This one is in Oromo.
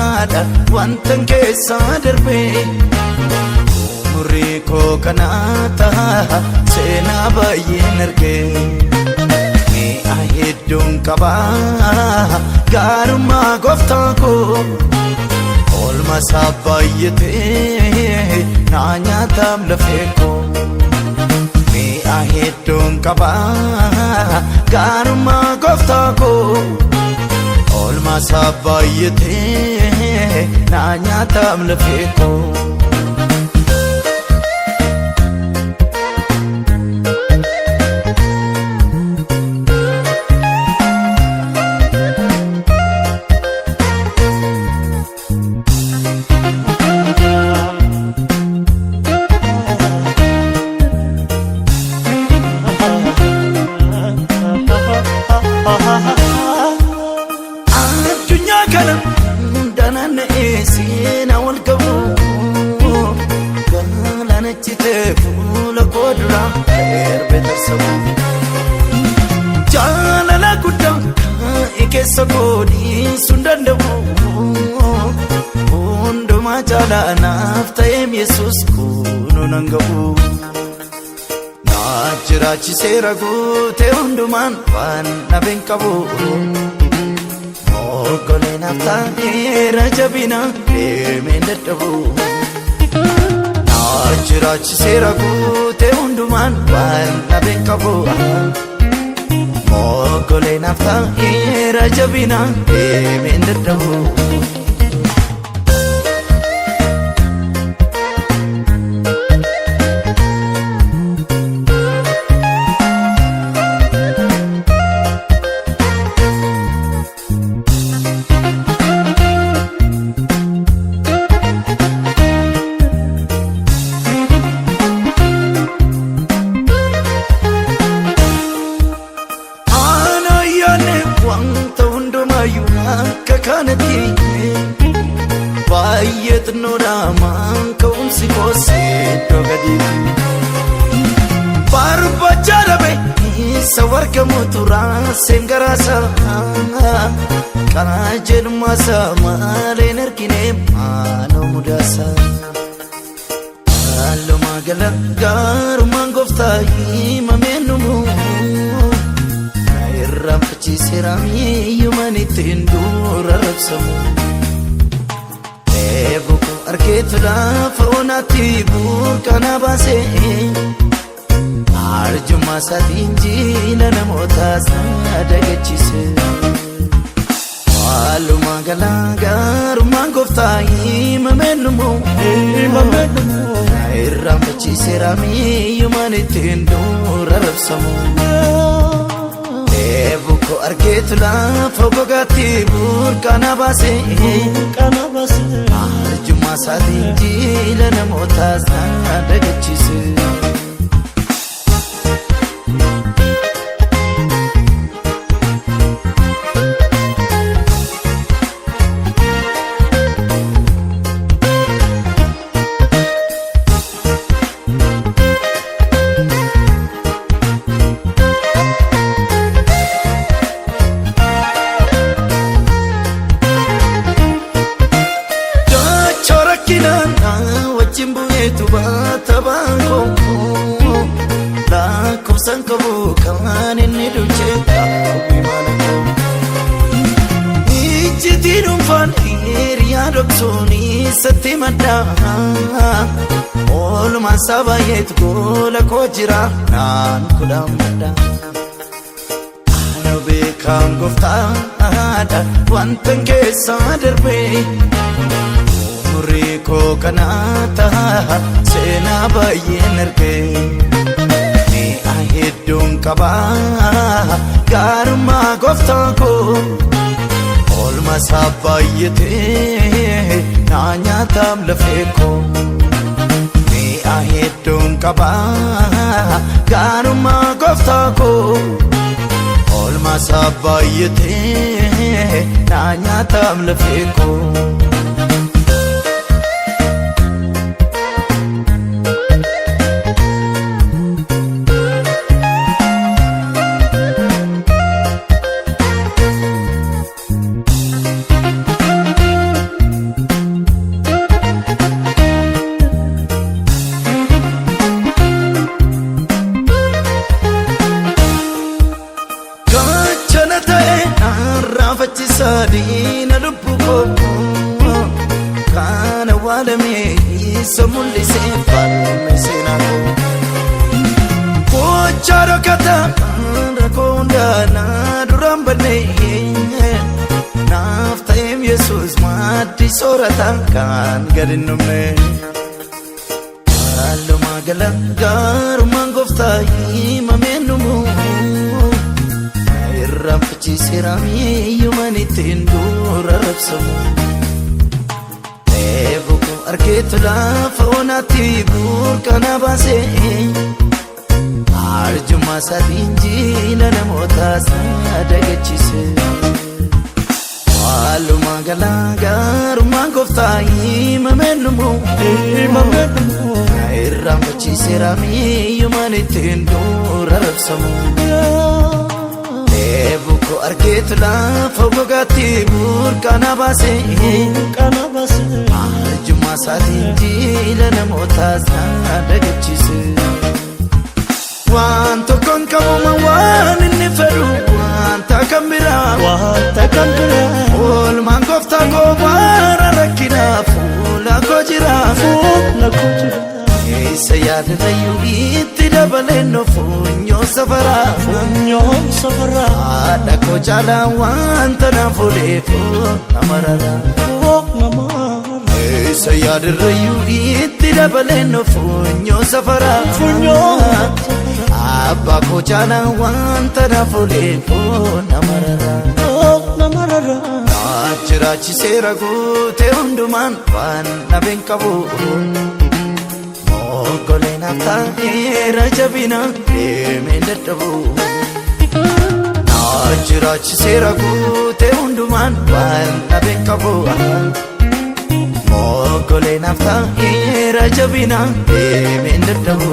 Gooftaadha wantan keessaa darbee. Umurii koo kanaa ta'a seenaa baay'een argee. Mi'a hedduun qabaa gaarummaa gooftaa koo. Oolma isaa baay'atee naa nyaataam lafee koo. Mi'a hedduun qabaa gaarummaa gooftaa koo. Oolma isaa baay'atee naa nyaataam lafee koo. Addunyaa kana danana'ee seenaa wal qabu. Galaana citee fuula koo duraa darbee tarsa'u. Jaalala guddaa kaa'e keessa koo dhiisuu hin danda'u. Hundumaa caalaa naaf ta'eem Yesuus kunoo nan ga'u. Na jiraachiseera guutee hundumaan waan dhabeen qabu. Moggolee naaf ta'eera jabina deemeen dadhabu. Na jiraachiseera guutee hundumaan waan dhabeen qabu. Moggolee naaf ta'eera jabina deemeen dadhabu. Ana yaane wanta hundumaayyuu akka kanatti baay'ee xinnoodha maan ka'umsi koos iddoo gadiitti. Barbaacha dhabe isa wargamu turaaseen garaasa qajeelummaasa maaleen argine maaloo mudaasa. Haaluma gala gaarummaan gooftaa himamee numu. Na irraanfachiiseera miiyyumaan ittiin dura rabsamu. Eeboo koo argeetu lafa onaatti burqaa baasee. Arjummaa isaatiin jiila namootaas na dagachiise. Haaluma gala gaarummaan gooftaa himamee numu. Na irraanfachiiseera miiyyumaan ittiin dura rabsamu. Eeboo koo argeetu lafa gogaatti burqaa baasee. Arjummaa isaatiin jiila namootaas na dagachiise. Dachoo rakkinaan wajjin bu'eetu baata baangoo. Lakkoofsaan qabu kan inni duuchee hawwii mana koo. Ijjitii dhuunfaan hiriyaa dhoksuun isatti madda. Oolmaan isaa baay'eetu gola koo jira naan kudhaan madda. Ana beekaan gooftaadha wantan keessaa darbee. Umurii koo kanaa ta'a seenaa baay'een argee. Mi'a hedduun qabaa gaarummaa gooftaa koo. Oolma isaa baay'atee naa nyaataam lafee koo. Mi'a hedduun qabaa gaarummaa gooftaa koo. Oolma isaa baay'atee naa nyaataam lafee koo. awwaalamee isa mul'isee falme seenaa koo. Gochaa dhokataa rakkoo hundaa na duraan bannee naaf ta'eem Yesuus maddi soorataa kan gad hin dhumne. Haallumaa gala gaarummaan gooftaa himameen dhumu. Irraanfachiiseera miiyyumaan ittiin dura rabsamu. Dheebuu koo argeetu lafa onaatti burqana baasee. Arjummaa isaatiin jiila namootaas dagachiise. Haallumaa gala gaarummaan gooftaa himameen dhumu. Himameen dhumu. Irraanfachiiseera miiyyumaan ittiin dura rabsamu. Dheebuu koo argeetu lafa gogaatti burqana baasee. Burqana baasee. Arjummaa isaatiin jiila namootaas dagachiise. Waan tokkoon qabuma waan inni fedhu wanta kan biraa. Wanta kan biraa. Oolmaan gooftaa koo bara rakkinaa fuula koo jira. Fuula koo jira. Isa yaadatayyuu itti dabaleen funyoo safaraa. Funyoo safaraa. Haadha koo caalaa wanta naaf ooleef nama rara. Nama Isa yaadarrayyuu itti dabaleen funyoo safaraa. Funyoo safaraa. Abbaa koo caalaa wanta naaf ooleef nama rara. Nama rara. Jiraachiseera guutee hundumaan waan dhabeen qabu. Moggolee naaf ta'eera jabina deemee dadhabu. Jiraachiseera guutee hundumaan waan dhabeen qabu. Moggolee naaf ta'eera jabina deemee dadhabu.